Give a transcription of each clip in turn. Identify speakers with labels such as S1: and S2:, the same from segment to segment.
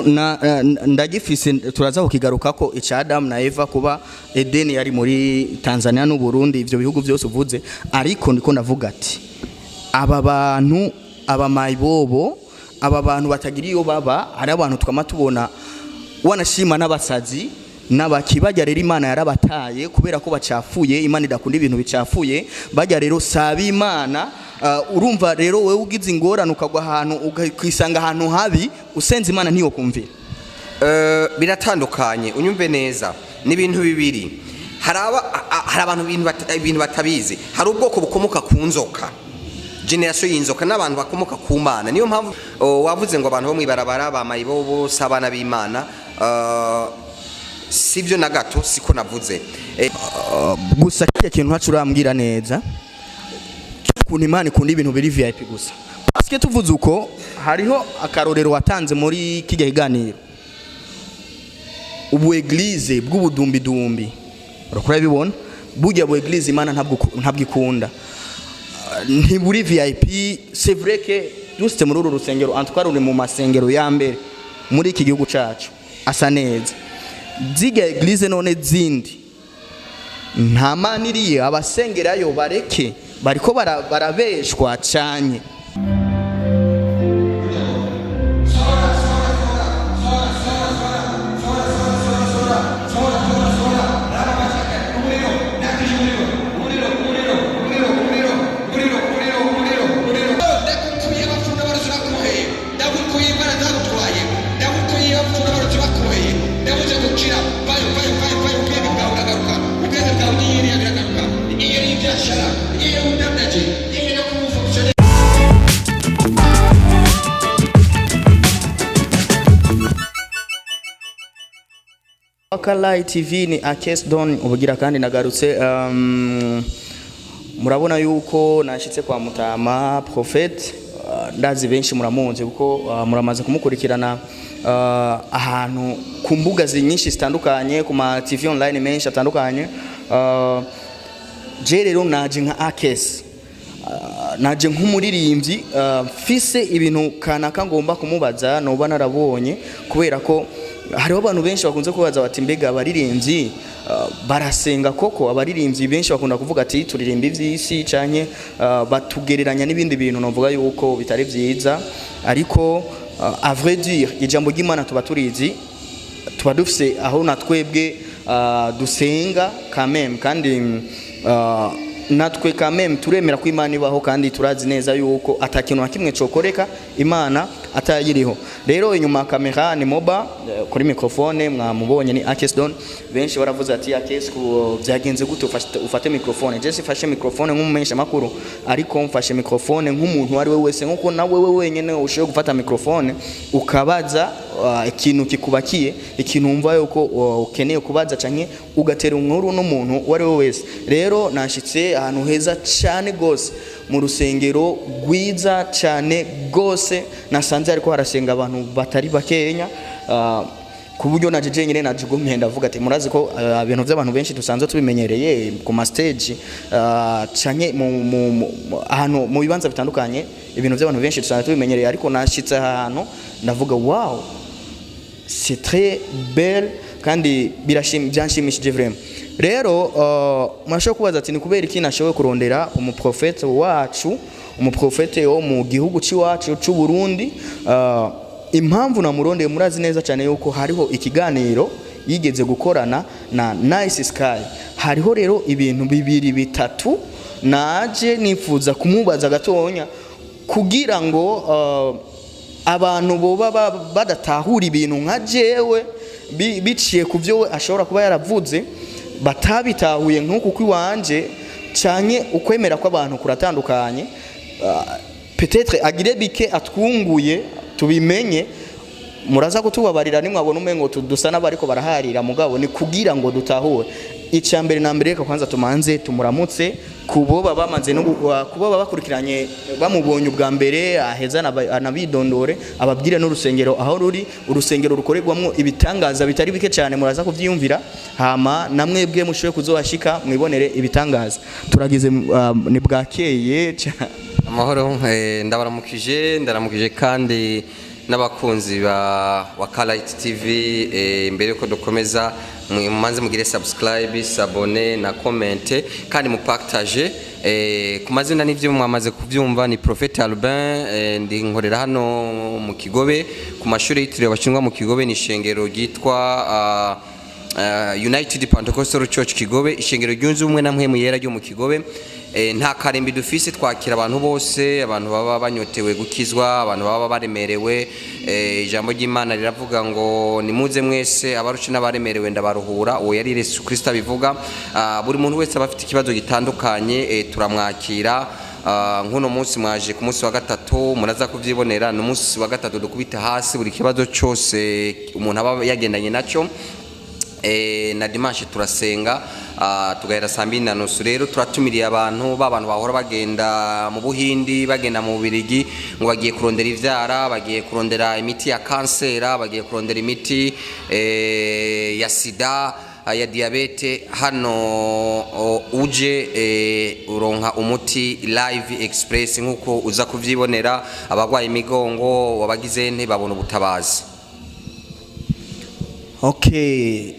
S1: Na ndagifise, turaza kukigarukako ica Adam na Eva, kuba Edeni yari muri Tanzania n'u Burundi, ivyo bihugu byose uvuze. Ariko ndiko ndavuga ati aba bantu, aba mayibobo, aba bantu batagira iyo baba, hari abantu twama tubona wanashima n'abasazi n'abakibajya. Rero Imana yarabataye kubera ko bacafuye. Imana idakunda ibintu bicafuye. Bajya rero saba Imana. Urumva rero, wewe ugize ingorane ukagwa ahantu, ukisanga ahantu habi, usenze Imana ntiyo kumvira.
S2: Biratandukanye, unyumve neza, ni ibintu bibiri. Hari abantu ibintu batabizi. Hari ubwoko bukomoka ku nzoka, génération y'inzoka, n'abantu bakomoka ku Mana. Niyo mpamvu, oh, wavuze ngo abantu bo mwibarabara ba mayibobo si abana b'Imana. Sivyo na gato, siko navuze.
S1: Gusa kirya kintu ntacu urambwira neza ukuntu Imana ikunda ibintu biri VIP gusa, parce que tuvuze uko hariho akarorero watanze muri kijya kiganiro, ubu église bw'ubudumbidumbi, urakora bibona burya bu église Imana ntabwo ikunda, ntiburi VIP. C'est vrai que dusite muri uru rusengero, en tout cas ruri mu masengero ya mbere muri iki gihugu cacu, asa neza. Ziga église none zindi nta mana iriye, abasengerayo bareke bariko barabeshwa cyane.
S3: Ndagukuye abapfu n'abarozi bakuboheye, ndagukuye indwara zagutwaye, ndagukuye abapfu n'abarozi bakuboheye. Ndabuze gukira, vayo, vayo, vayo, vayo! Ubwenge bwawe buragaruka, ubwenge bwawe n'iyeriya biragaruka, inyenyeri y'ibyashara, inyenyeri y'ubudandaji, inyenyeri yo kuba umufonctionnaire.
S1: Wakalai TV, ni Akes Don ubugira kandi nagarutse. Murabona yuko nashitse kwa Mutama Prophet. Ndazi benshi muramunzi kuko muramaze kumukurikirana ahantu ku mbuga nyinshi zitandukanye, ku ma TV online menshi atandukanye. Je rero naje nka Akes, naje nk'umuririmbyi, mfise ibintu kanaka ngomba kumubaza noba narabonye, kubera ko hariho abantu benshi bakunze kubaza bati: "Mbega abaririmbyi barasenga koko?" Abaririmbyi benshi bakunda kuvuga ati turirimba ivy'isi, canke batugereranya n'ibindi bintu novuga yuko bitari vyiza. Ariko à vrai dire, ijambo ry'Imana tuba turizi, tuba dufise aho na twebwe dusenga quand même, kandi natwe quand même turemera ko Imana ibaho, kandi turazi neza yuko atakintu na kimwe cokoreka Imana atayiriho. Rero inyuma ya kamera ni Moba, kuri microphone mwamubonye ni Akes Don. Benshi baravuze ati: "Akes, ku byagenze gute ufate microphone?" Je sifashe microphone nk'umumenyesha makuru, ariko mfashe microphone nk'umuntu uwo ari we wese, nkuko nawe wewe wenyene ushoboye gufata microphone ukabaza ikintu kikubakiye, ikintu wumva yuko ukeneye kubaza, canke ugatera inkuru n'umuntu uwo ari we wese. Rero nashitse ahantu heza cyane gose, mu rusengero rwiza cyane gose. Nasanze ariko harasenga abantu batari bakenya, ku buryo naje jenyine naje gumye ndavuga ati murazi ko ibintu by'abantu benshi dusanzwe tubimenyereye ku ma stage, canke ahantu mu bibanza bitandukanye, ibintu by'abantu benshi dusanzwe tubimenyereye. Ariko nashitse ahantu ndavuga: "Wow, c'est très belle!" Kandi byanshimishije vraiment. Rero murashobora kubaza ati ni kubera iki nashoboye kurondera umuprofete wacu, umuprofete wo mu gihugu c'iwacu c'u Burundi. Impamvu namurondeye, murazi neza cyane yuko hariho ikiganiro yigeze gukorana na Nice Sky. Hariho rero ibintu bibiri bitatu naje nifuza kumubaza gatonya, kugira ngo abantu boba badatahura ibintu nka jewe biciye ku byo we ashobora kuba yaravuze, batabitahuye nk'uku kw'iwanje, canke ukwemera kw'abantu kuratandukanye, peut-être agire bike atwunguye tubimenye. Muraza kutubabarira nimwabona umengo dusa n'abariko baraharira, mugabo ni kugira ngo dutahure. Icya mbere na mbere, reka kwanza tumanze tumuramutse kuboba bamaze no kuboba bakurikiranye bamubonye ubwa mbere, aheza anabidondore, ababwire n'urusengero aho ruri, urusengero rukorerwamo ibitangaza bitari bike cyane, muraza kuvyiyumvira. Hama namwebwe mushoboye kuzohashika mwibonere ibitangaza. Turagize ni bwakeye
S2: Amahoro, ndabaramukije, ndaramukije kandi. N'abakunzi ba Wakalite TV, mbere yuko dukomeza, mumanze mugire subscribe, s'abonner na comment, kandi mupartage. Ku mazina n'ivyo mwamaze kuvyumva, ni Prophet Albin. Ndi nkorera hano mu Kigobe, ku mashuri yitiriwe Abashinwa mu Kigobe. Ni ishengero ryitwa United Pentecostal Church Kigobe, ishengero ryunze ubumwe na Mpwemu Yera ryo mu Kigobe. Nta karembi dufise, twakira abantu bose, abantu baba banyotewe gukizwa, abantu baba baremerewe. Ijambo ry'Imana riravuga ngo: "Nimuze mwese abarushe n'abaremerewe, ndabaruhura." Uwo yari Yesu Kristo abivuga. Buri muntu wese aba afite ikibazo gitandukanye, turamwakira. Nk'uno munsi mwaje ku munsi wa gatatu, muraza kuvyibonera. Ni umunsi wa gatatu dukubita hasi buri kibazo cyose umuntu aba yagendanye nacyo. Na dimanche turasenga, tugahera 2:30. Rero turatumiriye abantu, ba bantu bahora bagenda mu Buhindi, bagenda mu Bubirigi ngo bagiye kurondera ivyara, bagiye kurondera imiti ya kansera, bagiye kurondera imiti ya sida, ya diabète. Hano uje uronka umuti live express, nkuko uza kuvyibonera. Abagwaye imigongo, wabagize nte, babona ubutabazi.
S1: Okay,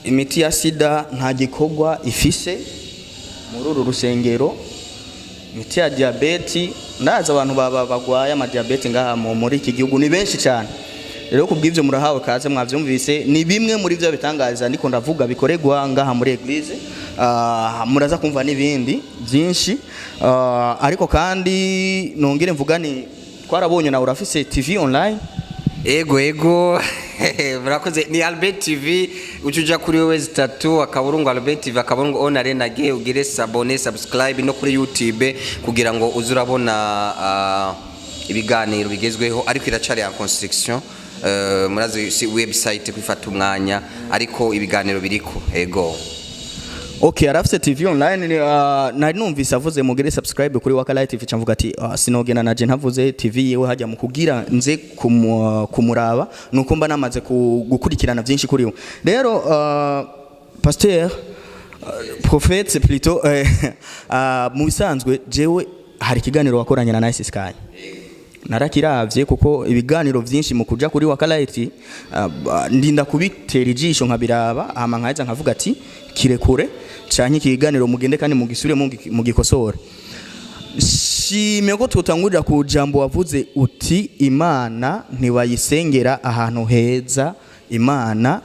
S1: imiti ya sida nta gikorwa ifise muri uru rusengero. Imiti ya diabète, ndazi abantu baba bagwaye amadiabète ngaha muri iki gihugu ni benshi cyane. Rero kubw'ivyo murahawe kaze. Mwavyumvise, ni bimwe muri byo bitangaza ndiko ndavuga bikoregwa ngaha muri église. Muraza kumva n'ibindi byinshi. Ariko kandi nongere mvuga ni twarabonye nawe urafise TV online.
S2: Ego, murakoze. Ni Albert TV. Uca uja kuri w3.AlbertTV.online, ugire s'abonner, subscribe no kuri YouTube kugira ngo uze urabona ibiganiro bigezweho. Ariko iracari en construction. Murazi si website kwifata umwanya, ariko ibiganiro biriko, ego.
S1: Okay, arafise TV online. Nari numvise avuze mugire subscribe kuri Wakalite TV, camvuga ati sinogena naje ntavuze TV yewe hajya mu kugira nze kumuraba nuko mba namaze gukurikirana byinshi kuri we. Rero pasteur, prophète plutôt, mu bisanzwe jewe hari ikiganiro wakoranye na Nice Sky narakiravye, kuko ibiganiro vyinshi mu kuja kuri Wakalite ndinda kubitera ijisho nkabiraba, hama nkaheza nkavuga ati kirekure canke ikiganiro mugende kandi mugisubire mugikosore. Shime ko tutangurira ku jambo wavuze uti Imana ntibayisengera ahantu heza, Imana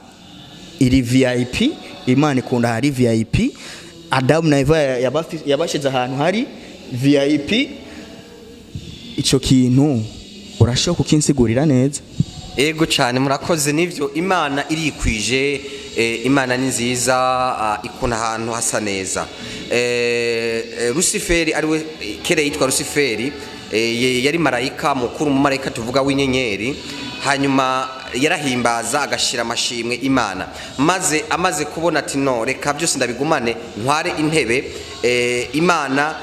S1: iri VIP, Imana ikunda hari VIP. Adamu na Eva yabashize ahantu hari VIP. Ico kintu urashobora kukinsigurira neza?
S2: Ego cyane, murakoze. Nivyo, Imana irikwije. Imana ni nziza, ikunda ahantu hasa neza. Rusiferi, ariwe kera yitwa Rusiferi, yari marayika mukuru, mu marayika tuvuga w'inyenyeri. Hanyuma yarahimbaza, agashira amashimwe Imana. Maze amaze kubona ati: "No, reka byose ndabigumane, ntware intebe." Imana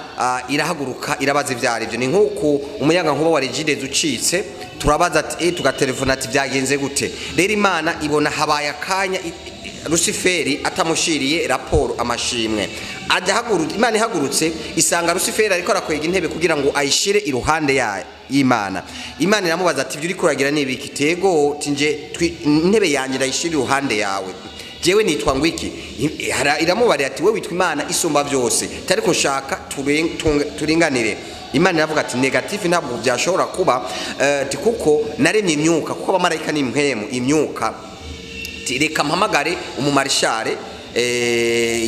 S2: irahaguruka, irabaza ibyo aribyo. Ni nk'uku umuyaga nkuba wa Regideso ucitse, turabaza ati tugatelefona ati: "Byagenze gute?" Rero Imana ibona habaye akanya Rusiferi atamushiriye raporo, amashimwe. Ajya hagurutse, Imana ihagurutse isanga Rusiferi ariko arakwega intebe kugira ngo ayishire iruhande ya y'Imana. Imana iramubaza ati: "Ibyo uri kuragira ni ibiki?" "Tego tinje intebe yanjye ndayishira iruhande yawe. Jewe nitwa ngwiki?" Iramubarira ati: "We witwa Imana Isumba Byose, ariko nshaka turinganire." Imana iravuga ati: "Négatif, ntabwo byashobora kuba, ti kuko naremye imyuka, kuko abamarayika ni impwemu, imyuka. Ati: 'Reka mpamagare umumarishare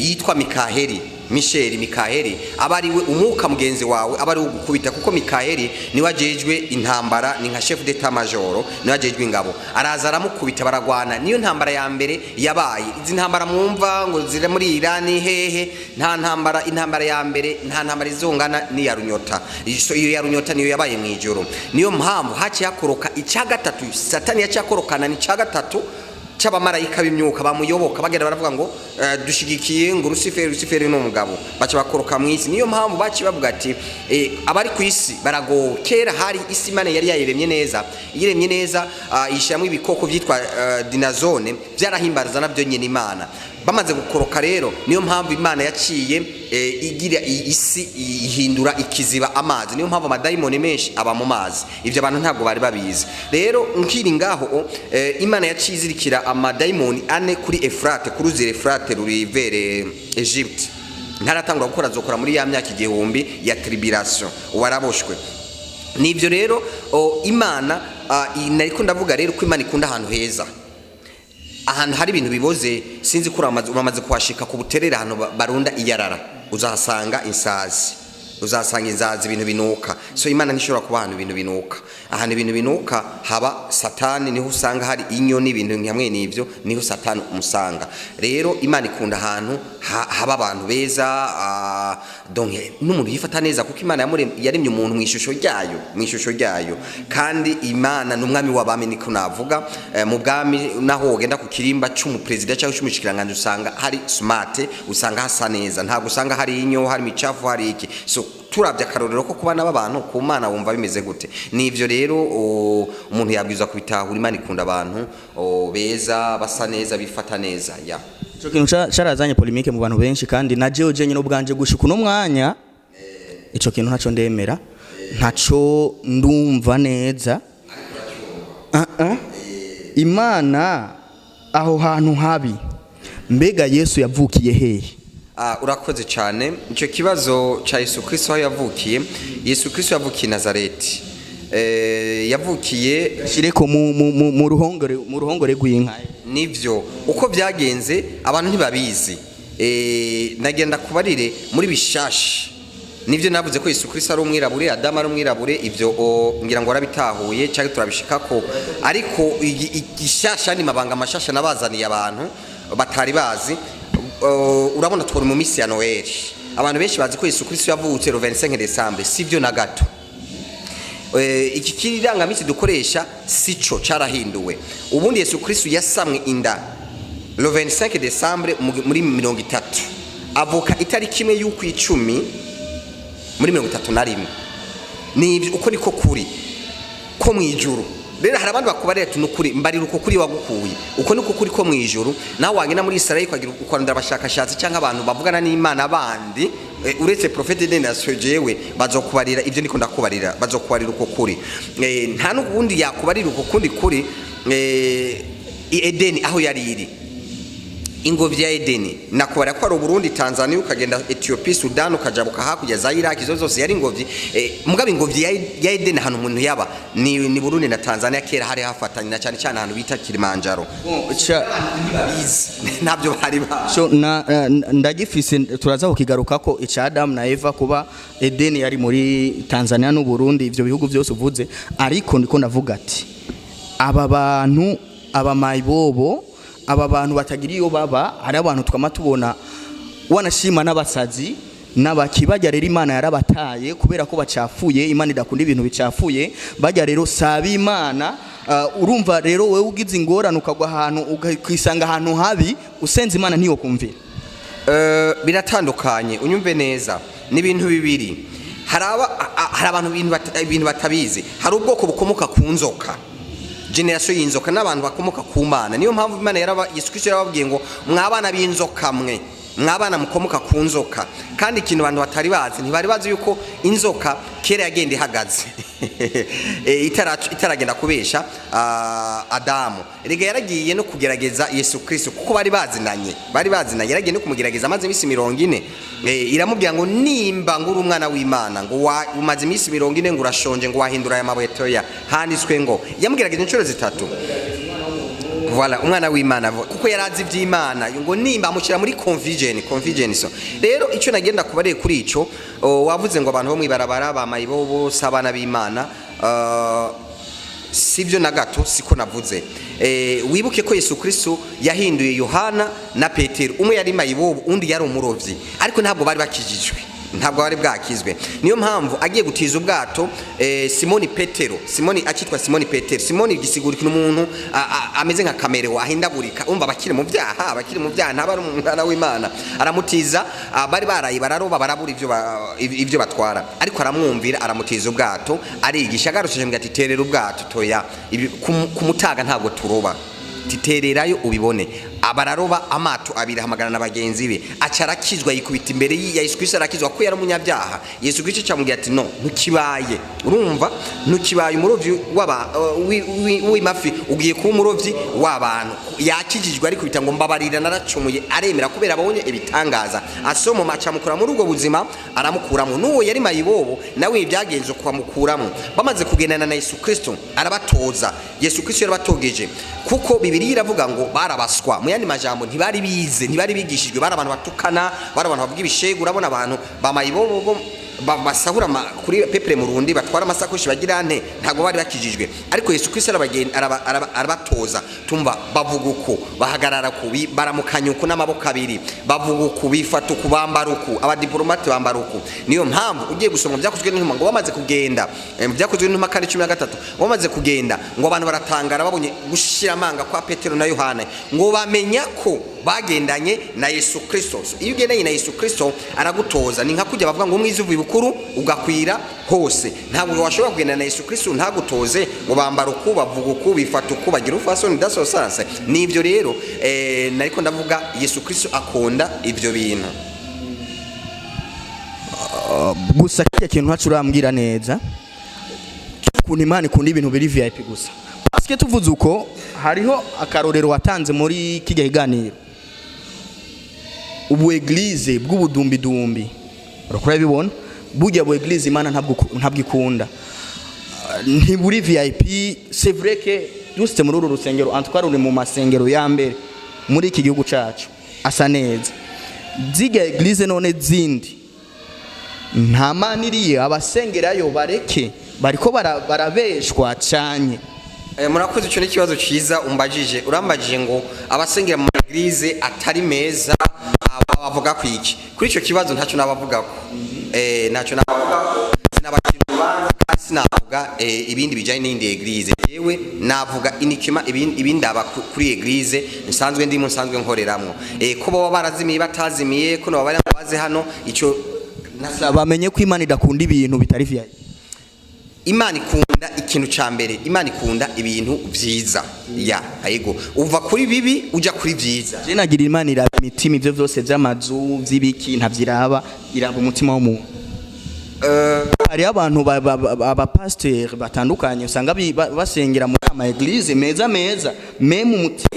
S2: yitwa Mikaheli, Misheli Mikaheli, aba ari we umwuka mugenzi wawe, aba ari we ugukubita,' kuko Mikaheli niwe ajejwe intambara, ni nka chef d'état major, niwe ajejwe ingabo." Araza aramukubita, baragwana. Niyo ntambara ya mbere yabaye. Izi ntambara mwumva ngo ziri muri Irani hehe, nta ntambara, intambara ya mbere, nta ntambara izongana n'iya Runyota. Iyo ya Runyota niyo yabaye mu ijoro. Niyo mpamvu haciye hakoroka icya gatatu. Satani yaciye akorokana ni icya gatatu c'abamarayika b'imyuka bamuyoboka, bagenda baravuga ngo dushigikiye ngo Rusiferi, Rusiferi ni umugabo. Baca bakoroka mu isi. Niyo mpamvu baciye bavuga ati abari ku isi baragowe. Kera hari isi, Imana yari yayiremye neza, yiremye neza, ishyiramo ibikoko byitwa dinosaure, byarahimbariza nabyo nyine Imana. Bamaze gukoroka rero, niyo mpamvu Imana yaciye igira isi ihindura ikiziba amazi. Niyo mpamvu amadayimoni menshi aba mu mazi. Ibyo abantu ntabwo bari babizi. Rero nkiri ngaho, Imana yaciye izirikira amadayimoni ane kuri Efrate, ku ruzi Efrate ruri vers Egypte. Ntaratangura gukora, azokora muri ya myaka 1000 ya tribulation, waraboshwe nibyo. Rero Imana, nariko ndavuga rero ko Imana ikunda ahantu heza, ahantu hari ibintu biboze. Sinzi ko uramaze kuhashika ku Buterere, ahantu barunda iyarara, uzahasanga insazi, uzasanga inzazi, ibintu binuka. So Imana ntishobora kuba ahantu ibintu binuka. Ahantu ibintu binuka haba Satani, niho usanga hari inyo n'ibintu hamwe n'ibyo, niho Satani umusanga. Rero Imana ikunda ahantu haba abantu beza, donc n'umuntu yifata neza, kuko Imana yaremye umuntu mu ishusho ryayo, mu ishusho ryayo. Kandi Imana ni umwami w'abami, niko navuga. Mu bwami, naho wogenda ku kirimba c'umuperezida cyangwa c'umushikiranganje, usanga hari smart, usanga hasa neza, ntabwo usanga hari inyo, hari imicafu, hari iki. So turabye akarorero ko kuba n'abantu ku Mana, wumva bimeze gute? Nivyo rero, umuntu yabwirizwa kubitahura. Imana ikunda abantu beza, basa neza, bifata neza ya.
S1: Ico kintu carazanye polémique mu bantu benshi, kandi na jewe jenyine ubwanje gushika uno mwanya ico kintu ntaco ndemera, ntaco ndumva neza. Ah, ah. Imana aho hantu habi, mbega Yesu yavukiye hehe?
S2: Ah, urakoze cyane. Icyo kibazo cya Yesu Kristo, aho yavukiye, Yesu Kristo yavukiye i Nazareti. Yavukiye
S1: Shireko mu ruhongore rw'inka.
S2: Nivyo, uko byagenze abantu ntibabizi. Nagenda kubarire muri bishashi. Nivyo, navuze ko Yesu Kristo ari umwirabure, Adamu ari umwirabure. Ivyo ngira ngo warabitahuye cyangwa turabishikako. Ariko igishasha ni mabanga mashasha nabazaniye abantu batari bazi. Urabona twari mu misi ya Noel, abantu benshi bazi ko Yesu Kristo yavutse le 25 décembre. Sivyo na gato. Iki kirangamisi dukoresha sico, carahinduwe. Ubundi Yesu Kristo yasamwe inda le 25 décembre muri 30, avuka itariki 1 y'ukwicumi muri 31. Ni uko niko kuri ko mwijuru. Rero hari abandi bakubarira ati nukuri mbarira uko kuri wagukuye, uko niko kuri ko mwijuru. Nawe wagenda muri Israel ukagira ukarondera abashakashatsi cyangwa abantu bavugana n'Imana bandi, uretse prophète de nation jewe, bazokubarira ibyo niko ndakubarira, bazokubarira uko kuri. Nta n'ubundi yakubarira uko kundi kuri. I Edeni aho yari iri, ingobyi ya Edeni, nakubara ko ari Burundi, Tanzania, ukagenda Ethiopia, Sudan, ukajabuka hakurya za Iraq, izo zose yari ingobyi. Mugabo ingobyi ya Edeni, ahantu umuntu yaba ni Burundi na Tanzania, kera hari hafatanye, na cyane cyane ahantu bita Kilimanjaro. Ntibabizi, ntabyo bari bazi.
S1: So na ndagifise, turaza kukigaruka ko ica Adam na Eva, kuba Edeni yari muri Tanzania n'u Burundi, ivyo bihugu byose uvuze. Ariko ndiko ndavuga ati aba bantu, aba mayibobo, aba bantu batagira iyo baba, hari abantu twama tubona wanashima n'abasazi n'abakibajya. Rero Imana yarabataye kubera ko bacafuye. Imana idakunda ibintu bicafuye. Bajya rero saba Imana. Urumva rero wewe ugize ingorane, ukagwa ahantu, ukisanga ahantu habi, usenze Imana ntiyo kumvira.
S2: Biratandukanye, unyumve neza, ni ibintu bibiri. Hari abantu ibintu batabizi. Hari ubwoko bukomoka ku nzoka, génération y'inzoka, n'abantu bakomoka ku Mana. Niyo mpamvu Imana yaraba, Yesu Kristo yarababwiye ngo mwabana b'inzoka mwe, mwabana mukomoka ku nzoka. Kandi ikintu abantu batari bazi, ntibari bazi yuko inzoka kera yagenda ihagaze, itaragenda kubesha Adamu. Erega yaragiye no kugerageza Yesu Kristo, kuko bari bazinanye, bari bazinanye. Yaragiye no kumugerageza amaze iminsi 40. Iramubwira ngo nimba ngo uri umwana w'Imana, ngo umaze iminsi 40, ngo urashonje, ngo wahindura aya mabuye toya. Handitswe ngo yamugerageza inshuro zitatu. Voilà, umwana w'Imana, kuko yarazi iby'Imana, ngo nimba amushyira muri confusion. So rero icyo nagenda kubariye kuri ico, wavuze ngo abantu bo mwibarabara, ba mayibobo, si abana b'Imana. Sibyo na gato, siko navuze. Wibuke ko Yesu Kristo yahinduye Yohana na Petero, umwe yari mayibobo, undi yari umurovyi, ariko ntabwo bari bakijijwe, ntabwo bari bwakizwe. Niyo mpamvu agiye gutiza ubwato, Simoni Petero, Simoni akitwa Simoni Petero, Simoni gisigura ikintu umuntu ameze nka caméléon, ahindagurika. Umva, abakiri mu byaha, abakiri mu byaha, ntaba ari umwana w'Imana. Aramutiza, bari baraye bararoba, barabura ibyo batwara, ariko aramwumvira, aramutiza ubwato, arigisha. Agarutse ngo ati terera ubwato toya, ku mutaga ntabwo turoba, titererayo ubibone. Bararoba amato abiri, ahamagara na bagenzi be, aca arakizwa, yikubita imbere ya Yesu Kristo, arakizwa ko yari umunyabyaha. Yesu Kristo camubwira ati: "No, ntukibaye, urumva, ntukibaye umurovyi w'amafi, ugiye kuba umurovyi w'abantu." Yakijijwe, arikubita ngo: "Mbabarira, naracumuye." Aremera kubera abonye ibitangaza. Asoma acamukura muri ubwo buzima, aramukuramo. N'uwo yari mayibobo nawe byagenze uko, amukuramo. Bamaze kugendana na Yesu Kristo, arabatoza. Yesu Kristo yarabatogeje, kuko Bibiliya iravuga ngo barabaswa. Mu yandi majambo, ntibari bize, ntibari bigishijwe, bari abantu batukana, bari abantu bavuga ibishegu. Urabona abantu bamayibobo bo basahura kuri peuple murundi, batwara amasakoshi, bagira nte? Ntabwo bari bakijijwe, ariko Yesu Kristo arabatoza. Tumva bavuga uku, bahagarara ku baramukanya uku n'amaboko abiri, bavuga uku, bifata uku, bambara uku, abadiplomate bambara uku. Niyo mpamvu ugiye gusoma Byakozwe n'Intumwa ngo bamaze kugenda, Byakozwe n'Intumwa kandi 13, bamaze kugenda ngo abantu baratangara babonye gushira amanga kwa Petero na Yohana, ngo bamenya ko bagendanye na Yesu Kristo. So, iyo ugendanye na Yesu Kristo aragutoza. Ni nka kujya bavuga ngo umwiza uvuye ibukuru ugakwira hose. Ntabwo washobora kugendana na Yesu Kristo ntagutoze ngo bambara uku, bavuga uku, bifata uku, bagira ufasoni dasosanse. Nivyo rero, nariko ndavuga, Yesu Kristo akunda ivyo bintu.
S1: Gusa kirya kintu ntacu urambwira neza ukuntu Imana ikunda ibintu biri VIP gusa, parce tuvuze uko hariho akarorero watanze muri kijya kiganiro, ubu église bw'ubudumbidumbi, urakora bibona burya bu église Imana ntabwo ikunda, ntiburi VIP. C'est vrai que dusite muri uru rusengero, en tout cas ruri mu masengero ya mbere muri iki gihugu cacu asa neza. Ziga église none zindi nta mana iriyo, abasengerayo bareke bariko barabeshwa cyane.
S2: Murakoze, icyo ni ikibazo cyiza umbajije. Urambajije ngo abasengera mu église atari meza aba bavuga ku iki? Kuri icyo kibazo ntacyo nabavugako, ntacyo nabavugako, sinabacira urubanza kandi sinavuga ibindi bijyanye n'indi église. Yewe, navuga inikima ibindaba kuri église nsanzwe ndimo, nsanzwe nkoreramwo, ko baba barazimiye, batazimiye, ko nabo bari baze hano, icyo
S1: Bamenye ko Imana idakunda ibintu bitari VIP.
S2: Imana ikunda ikintu ca mbere, Imana ikunda ibintu vyiza. Ya ayego, uva kuri bibi uja kuri vyiza.
S1: Je nagira Imana iraba imitima, ivyo vyose vy'amazu vy'ibiki ntavyiraba, iraba umutima w'umuntu. Hariho abantu abapasiteri batandukanye usanga basengera muri ama église meza meza, même umutima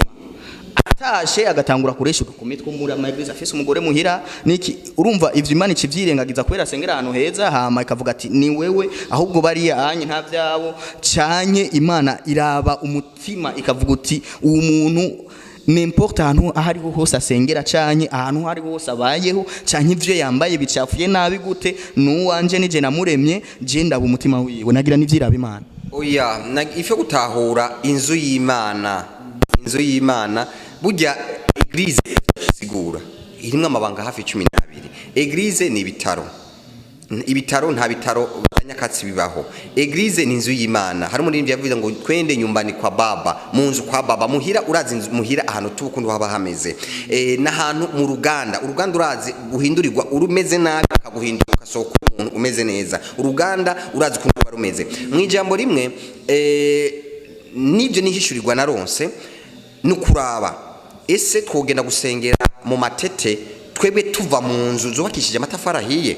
S1: atashe agatangura kuresha udukumi two muri ama église, afise umugore muhira niki. Urumva ivyo Imana ikivyirengagiza kubera asengera ahantu heza, hama ikavuga ati: "Ni wewe ahubwo bariya anye nta vyabo." Canye Imana iraba umutima, ikavuga uti: "Uwo muntu, n'importe ahantu aho ariho hose asengera, canke ahantu aho ariho hose abayeho, canke ivyo yambaye bicafuye nabi gute, nuwanje, nije namuremye, je ndaba umutima wiwe." Nagira n'ivyiraba Imana.
S2: Oya, ifyo gutahura inzu y'Imana, inzu y'Imana burya église sigura irimwo amabanga hafi 12. Église ni ibitaro, ibitaro nta bitaro bya nyakatsi bibaho. Église ni inzu y'Imana. Hari umuririmbyi yavuze ngo: "Twende nyumbani kwa Baba," mu nzu kwa Baba. Muhira, urazi inzu muhira ahantu tuba ukuntu haba hameze, n'ahantu mu ruganda. Uruganda urazi guhindurirwa, urumeze nabi bakaguhindura ugasohoka umuntu umeze neza. Uruganda urazi ukuntu ruba rumeze. Mu ijambo rimwe, nibyo nihishurirwa naronse ni ukuraba: ese twogenda gusengera mu matete, twebwe tuva mu nzu zubakishije amatafari ahiye?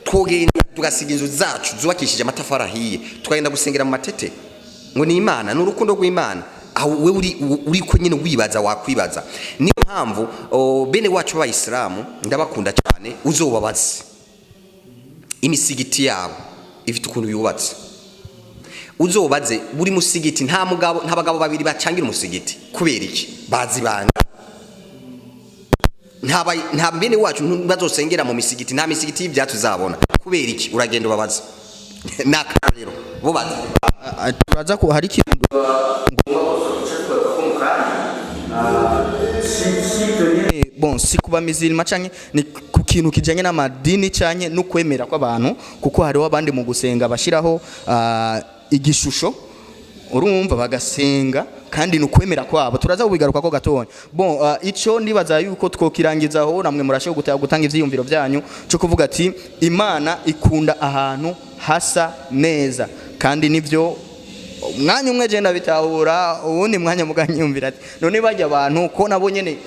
S2: Twogenda tugasiga inzu zacu zubakishije amatafari ahiye, tukagenda gusengera mu matete, ngo ni Imana, ni urukundo rw'Imana? Aho we uri ko nyine wibaza, wakwibaza. Niyo mpamvu bene wacu b'Abayisilamu ndabakunda cyane. Uzobabaze imisigiti yabo ifite ukuntu yubatse, uzobaze buri musigiti, nta mugabo, nta bagabo babiri bacangira umusigiti. Kubera iki? Bazi banga. Nta bene wacu bazosengera mu misigiti, nta misigiti y'ibyatsi uzabona. Kubera iki? Uragenda ubabaza, ni akarorero, bo bazi.
S1: Turaza ko hari ikintu bon, si kuba mizilima canke ni ku kintu kijanye n'amadini canke no kwemera kw'abantu, kuko hariho abandi mu gusenga bashiraho igishusho, urumva, bagasenga, kandi ni ukwemera kwabo. Turaza kubigaruka ko gatonya. Bon, ico ndibaza yuko twokirangizaho, namwe murashobora gutanga ivyiyumviro vyanyu cyo kuvuga ati Imana ikunda ahantu hasa neza, kandi nivyo. Umwanya umwe je ndabitahura, uwundi mwanya muganyumvira ati none bajya abantu ko nabo nyene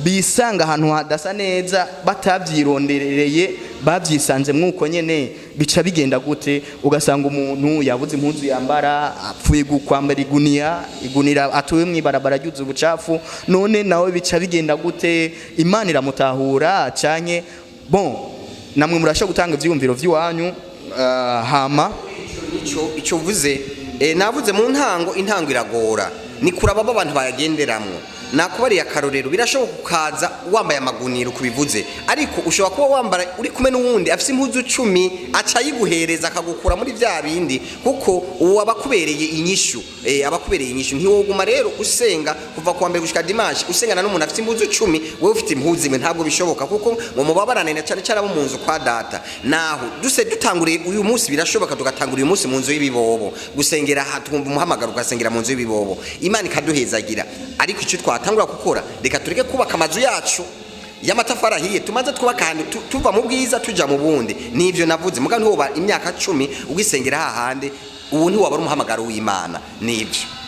S1: bisanga ahantu hadasa neza batabyironderereye, babyisanze mwuko nyene, bica bigenda gute? Ugasanga umuntu yabuze impuzu yambara, apfuye kwambara iguniya, igunira atuye mw'ibarabara ryuzuye ubucafu. None nawe bica bigenda gute? Imana iramutahura canke? Bon, namwe murashobora gutanga ivyiyumviro vy'iwanyu, hama
S2: Ico uvuze, navuze mu ntango, intango iragora, ni kuraba abo abantu bayagenderamwo. Nakubariye akarorero, birashoboka ukaza wambaye amaguniro kubivuze, ariko ushobora kuba wambara uri kumwe n'uwundi afise impuzu 10, aca ayiguhereza akagukura muri vya bindi, kuko uwo aba akubereye inyishu, aba akubereye inyishu. Ntiwoguma rero usenga kuva kuwa mbere gushika dimanche usengana n'umuntu afise impuzu 10, wewe ufite impuzu imwe. Ntabwo bishoboka, kuko ngo mubabarane na cyane cyane abo mu nzu kwa data. Naho duse dutanguriye uyu munsi, birashoboka tugatangura uyu munsi mu nzu y'ibibobo gusengera aha, twumva umuhamagaro ugasengera mu nzu y'ibibobo, Imana ikaduhezagira. Ariko icyo twatangura gukora, reka tureke kubaka amazu yacu y'amatafari ahiye, tumaze twubaka ahantu tuva mu bwiza tuja mu bundi. Nivyo navuze. Mugabo ntiwoba imyaka 10 ugisengera hahandi, ubu ntiwaba ari umuhamagaro w'Imana. Nivyo.